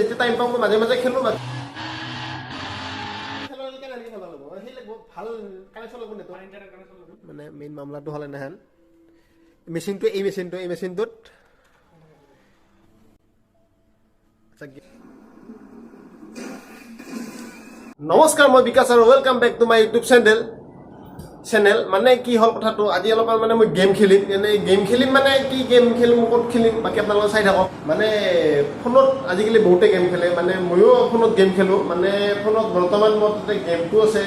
যেতিয়া টাইম পাওঁ মই মাজে মাজে খেলোঁ। ভাল কানেকশ্যন লাগিব নেটৱৰ্ক, মানে মেইন মামলাটো হ'লে এনেহেন মেচিনটো, এই মেচিনটো, এই মেচিনটোত। নমস্কাৰ, মই বিকাশ আৰু welcome back to my YouTube channel. মানে কি হ'ল কথাটো, আজি অলপমান মানে মই গেম খেলিম। এনেই গেম খেলিম মানে কি গেম খেলিম, ক'ত খেলিম, বাকী আপোনালোকে চাই থাকক। মানে ফোনত আজিকালি বহুতে গেম খেলে, মানে ময়ো ফোনত গেম খেলোঁ। মানে ফোনত বৰ্তমান মোৰ তাতে গেমটো আছে,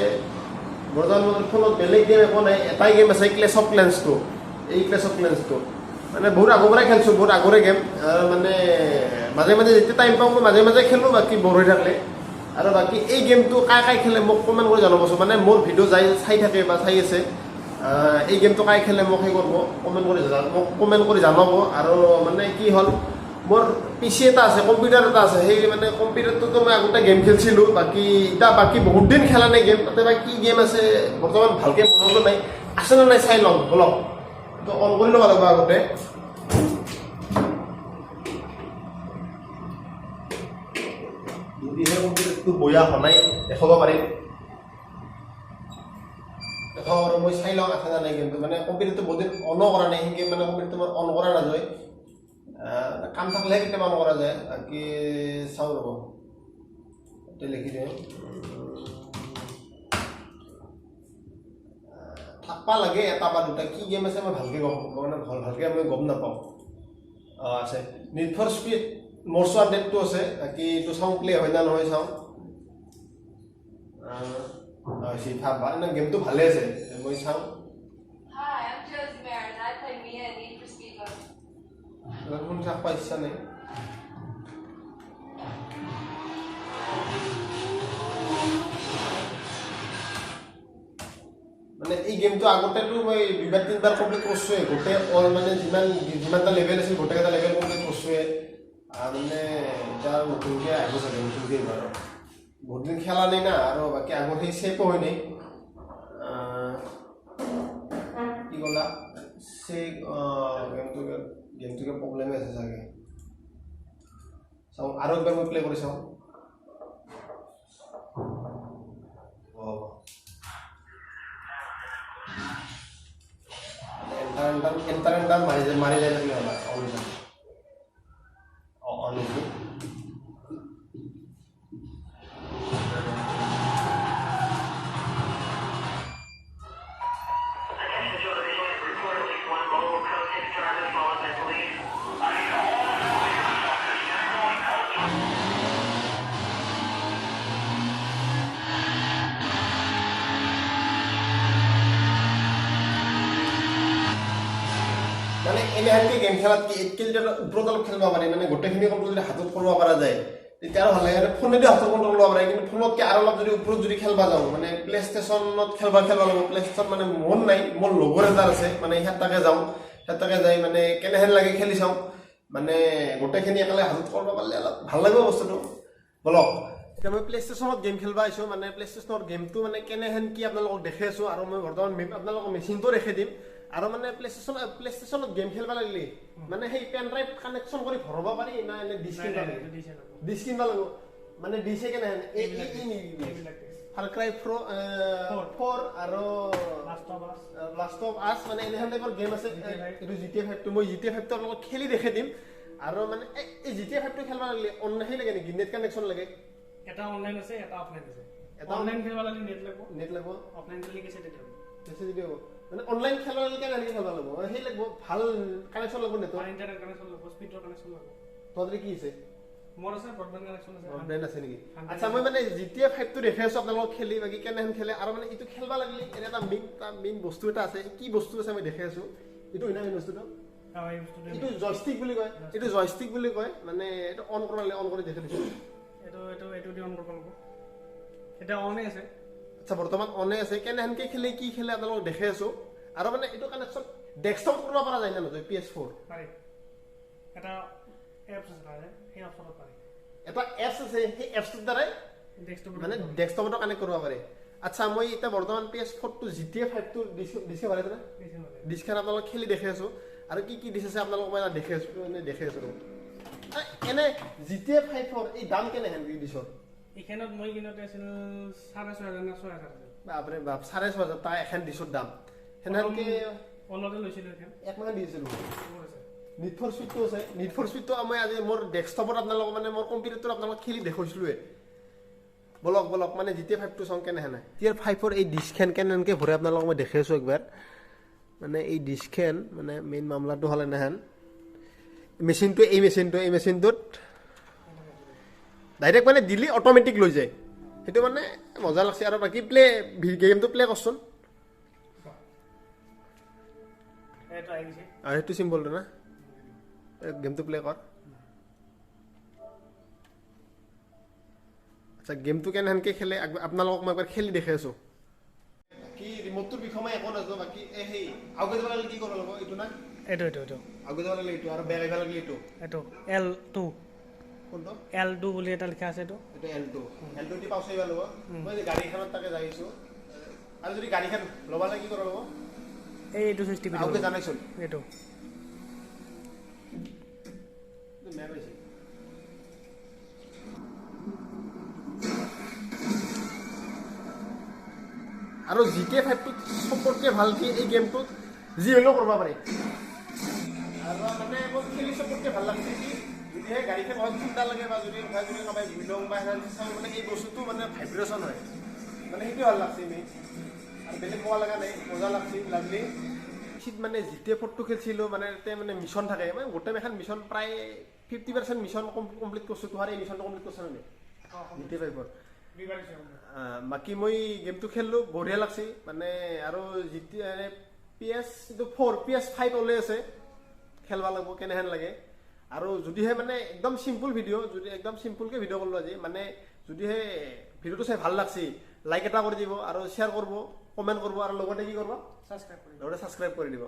বৰ্তমান মোৰ ফোনত বেলেগ গেম একো নাই, এটাই গেম আছে, ক্লেছ অফ ক্লেন্সটো। এই ক্লেছ অফ ক্লেন্সটো মানে বহুত আগৰ পৰাই খেলিছোঁ, বহুত আগৰে গেম। মানে মাজে মাজে যেতিয়া টাইম পাওঁ মই মাজে মাজে খেলোঁ, বাকী বৰ হৈ থাকিলে। আৰু বাকী এই গেমটো কাই কাই খেলে মোক কমেণ্ট কৰি জনাবচোন। মানে মোৰ ভিডিঅ' যাই চাই থাকে বা চাই আছে, এই গেমটো কাই খেলে মোক সেই কৰিব, কমেণ্ট কৰি মোক কমেণ্ট কৰি জনাব। আৰু মানে কি হ'ল, মোৰ পি চি এটা আছে, কম্পিউটাৰ এটা আছে, সেই মানে কম্পিউটাৰটোতো মই আগতে গেম খেলিছিলোঁ। বাকী এতিয়া বাকী বহুত দিন খেলা নাই গেম, তাতে বা কি গেম আছে বৰ্তমান ভালকৈ মনতো নাই, আছে নে নাই চাই লওঁ বলক। এইটো অন কৰি ল'ব লাগিব আগতে। যদিহে কম্পিউটাৰটো বয়া হোৱা নাই দেখাব পাৰিম, দেখাব পাৰোঁ। মই চাই লওঁ আছে নে নাই গেমটো। মানে কম্পিউটাৰটো বহুত দিন অনো কৰা নাই, সেনেকৈ মানে কম্পিউটাৰটো মই অন কৰা নাযায়, কাম থাকিলেহে কেতিয়াবা অন কৰা যায়। বাকী চাওঁ ৰ'ব, তাতে লিখি দিওঁ। থাকবা লাগে এটা বা দুটা, কি গেম আছে মই ভালকৈ গম মানে ভালকৈ মই গম নাপাওঁ। অঁ আছে, নিড ফৰ স্পীড মষ্ট ৱান্টেডটো আছে, বাকী এইটো চাওঁ প্লে হয় না নহয় চাওঁ। গেমটো ভালে আছে, মই চাওঁ। Hi, I'm Josie Marin, and I play Mia in Need for Speed Most. শুনি থাকিব ইচ্ছা নাই। মানে এই গেমটো আগতেতো মই দুইবাৰ তিনিবাৰ কমপ্লিট কৰিছোৱে, গোটেই অল মানে যিমানটা লেভেল আছিল গোটেইকেইটা লেভেল কমপ্লিট কৰিছোৱে। মানে এতিয়া নতুনকৈ আহিব চাগে, নতুনকৈ আহিব। আৰু বহুত দিন খেলা নাই না, আৰু বাকী আগৰ সেই চেপো হৈ নাই। কি ক'লা, চে গেমটো গেমটোকে প্ৰব্লেমে আছে চাগে। চাওঁ আৰু একবাৰ মই প্লে কৰি চাওঁ। অঁ, এণ্টাৰ এণ্টাৰ এণ্টাৰ এণ্টাৰ মাৰি যায় থাকিলে হ'ল, অন হৈ যাব। অঁ, অন হৈছে। Attention to division, report at least one mobile code 6 driver followed by police. মানে এনেহেনকে গেম খেলাত কি এইতকে যদি অলপ ওপৰত অলপ খেলিব পাৰি, মানে গোটেইখিনি কণ্ট্ৰল যদি হাতত কৰিব পৰা যায় তেতিয়া আৰু ভাল লাগে। মানে ফোনেদি হাতত কণ্ট্ৰল ল'ব পাৰে, কিন্তু ফোনতকৈ আৰু অলপ যদি ওপৰত যদি খেলবা যাওঁ, মানে প্লে ষ্টেচনত খেলবা লাগিব। প্লে ষ্টেচন মানে মন নাই, মোৰ লগৰ এটাৰ আছে, মানে সিহঁত তাকে যাওঁ, সিহঁত তাকে যাই মানে কেনেহেন লাগে খেলি চাওঁ। মানে গোটেইখিনি একেলগে হাতত কৰিব পাৰিলে অলপ ভাল লাগিব বস্তুটো। বলক, এতিয়া মই প্লে ষ্টেচনত গেম খেলিব আহিছোঁ। মানে প্লে ষ্টেচনৰ গেমটো মানে কেনেহেন কি আপোনালোকক দেখি আছোঁ, আৰু মই বৰ্তমান আপোনালোকক মেচিনটো দেখি দিম। আৰু মানে প্লে ষ্টেচনত গেম খেলিব লাগিলে মানে সেই পেন ড্ৰাইভ কানেকশ্যন কৰি ভৰাব পাৰি না এনে ডিছ কিনিব লাগে? ডিছ কিনিব লাগিব। মানে ডিছে কেনেহেন এই ফাৰ ক্ৰাই 4 আৰু লাষ্ট অফ আছ, মানে এনেহেন টাইপৰ গেম আছে। এইটো জি টি এ 5টো, মই জি টি এ 5টো আপোনালোকক খেলি দেখি দিম। আৰু মানে এই জি টি এ 5টো খেলিব লাগিলে অনলাইন সেই লাগে নেকি, নেট কানেকশ্যন লাগে? এটা অনলাইন আছে, এটা অফলাইন আছে। এটা অনলাইন খেলিব লাগিলে নেট লাগিব, নেট লাগিব, অফলাইন খেলি কেছে তেতিয়া কেছে যদি হ'ব। মানে অনলাইন খেলিব লাগিলে কেনেকৈ খেলিব লাগিব, সেই লাগিব ভাল কানেকশ্যন লাগিব, নেটৱৰ্ক, ইণ্টাৰনেট কানেকশ্যন লাগিব, স্পীডৰ কানেকশ্যন লাগিব। তহঁতৰ কি আছে? মোৰ আছে ব্ৰডবেণ্ড কানেকশ্যন আছে। ব্ৰডবেণ্ড আছে নেকি? আচ্ছা, মই মানে জি টি এ 5টো দেখি আছোঁ আপোনালোকক খেলি, বাকী কেনেহেন খেলে। আৰু মানে এইটো খেলিব লাগিলে এনে এটা মেইন বস্তু এটা আছে, কি বস্তু আছে মই দেখি আছোঁ। এইটো হয় না মেইন বস্তুটো? এইটো জয়ষ্টিক বুলি কয়, এইটো জয়ষ্টিক বুলি কয়। মানে এইটো অন কৰিব লাগিলে অন কৰি দেখি দিছোঁ। এইটো এইটো এইটো দি অন কৰিব লাগিব। এতিয়া অনে আছে। আচ্ছা, বৰ্তমান অনে আছে। কেনেহেনকে খেলে কি খেলে আপোনালোকক দেখি আছোঁ। আৰু মানে এইটো কানেকশ্যন ডেস্কটপ কৰিব পৰা যায় না নহয়? PS4 পাৰি, এটা এপছ আছে তাৰে, সেই এপছত পাৰি। এটা এপছ আছে, সেই এপছটোৰ দ্বাৰাই মানে ডেস্কটপতো কানেক্ট কৰিব পাৰে। আচ্ছা, মই এতিয়া বৰ্তমান PS4টো জি টি এ 5টো দিছে, ভালে না ডিছখন আপোনালোক খেলি দেখি আছোঁ। আৰু কি কি ডিছ আছে আপোনালোকক মই এটা দেখি আছোঁ, মানে দেখি আছোঁ। এনে GTA 5ৰ এই দাম কেনেহেন দিছ? এইখনত মই কিনোতে আছিল 6,500 না 6,000 আছিল। বাপৰে বাপ, 6,500 টকা এখন ডিছৰ দাম। সেনেকে ওলতে লৈছিলোঁ এইখন। এক মাহ দিছিলোঁ। বহুত আছে। নিড ফৰ স্পীডটো আছে। নিড ফৰ স্পীডটো মই আজি মোৰ ডেস্কটপত আপোনালোকক, মানে মোৰ কম্পিউটাৰটোত আপোনালোকক খেলি দেখুৱাইছিলোঁৱে। বলক বলক, মানে GTA 5টো চাওঁ কেনেহেন। GTA 5ৰ এই ডিছখন কেনেহেনকৈ ভৰে আপোনালোকক মই দেখাই আছোঁ একবাৰ। মানে এই ডিছখন, মানে মেইন মামলাটো হ'ল এনেহেন মেচিনটো, এই মেচিনটোত ডাইৰেক্ট মানে দিলি অট'মেটিক লৈ যায়। সেইটো মানে মজা লাগছে। আৰু বাকী প্লে গেমটো প্লে কৰচোন। এইটো আহি গৈছে। আৰু সেইটো চিম্বলটো না, গেমটো প্লে কৰ। আচ্ছা, গেমটো কেনেহেনকৈ খেলে আপোনালোকক মই একবাৰ খেলি দেখাই আছোঁ। বাকী ৰিম'টটোৰ বিষয়ে মই একো নাজানো। বাকী এই সেই আগে যাব লাগিলে কি কৰিব লাগিব? এইটো না? এইটো এইটো এইটো। আগে যাব লাগিলে এইটো, আৰু বেক আহিব লাগিলে এইটো। এইটো L2। কোনটো? L2 বুলি এটা লিখা আছে এইটো। এইটো L2। L2 দি পাছ আহিব লাগিব। মই যে গাড়ীখনত তাকে যাইছোঁ, আৰু যদি গাড়ীখন ল'ব লাগে কি কৰিব লাগিব? এইটো চুইচ টিপি দিব আগে লাগিব। জানাইচোন। এইটো। মেপ আহিছে। আৰু GTA 5টোত চবতকৈ ভাল কি, এই গেমটোত যি হ'লেও কৰিব পাৰি। আৰু মানে মোৰ খেলি চবতকৈ ভাল লাগছে কি, যদিহে গাড়ীখন অলপ ঠাণ্ডা লাগে বা যদি কোনোবাই যদি কাৰোবাই ভুই লওঁ বা সেনেকৈ চাওঁ, মানে এই বস্তুটো মানে ভাইব্ৰেশ্যন হয়, মানে সেইটোৱে ভাল লাগছে মেইন। আৰু বেলেগ ক'ব লগা নাই, মজা লাগছে, লাভলি। পিছত মানে GTA 4টো খেলছিলোঁ, মানে তাতে মানে মিছন থাকে। মানে গোটেই এখন মিছন প্ৰায় 50% মিছন কমপ্লিট কৰিছোঁ। তোমাৰ এই মিছনটো কমপ্লিট কৰিছা নে GTA 5ৰ? দুইবাৰ দিছে। বাকী মই গেমটো খেলিলোঁ, বঢ়িয়া লাগছে মানে। আৰু যেতিয়া PS এইটো 4, PS 5 ওলাই আছে, খেলব লাগিব কেনেহেন লাগে। আৰু যদিহে মানে একদম চিম্পুল ভিডিঅ', যদি একদম চিম্পুলকৈ ভিডিঅ' কৰিলোঁ আজি, মানে যদিহে ভিডিঅ'টো চাই ভাল লাগছে, লাইক এটা কৰি দিব আৰু শ্বেয়াৰ কৰিব, কমেণ্ট কৰিব, আৰু লগতে কি কৰিব? ছাবস্ক্ৰাইব কৰি লগতে ছাবস্ক্ৰাইব কৰি দিব।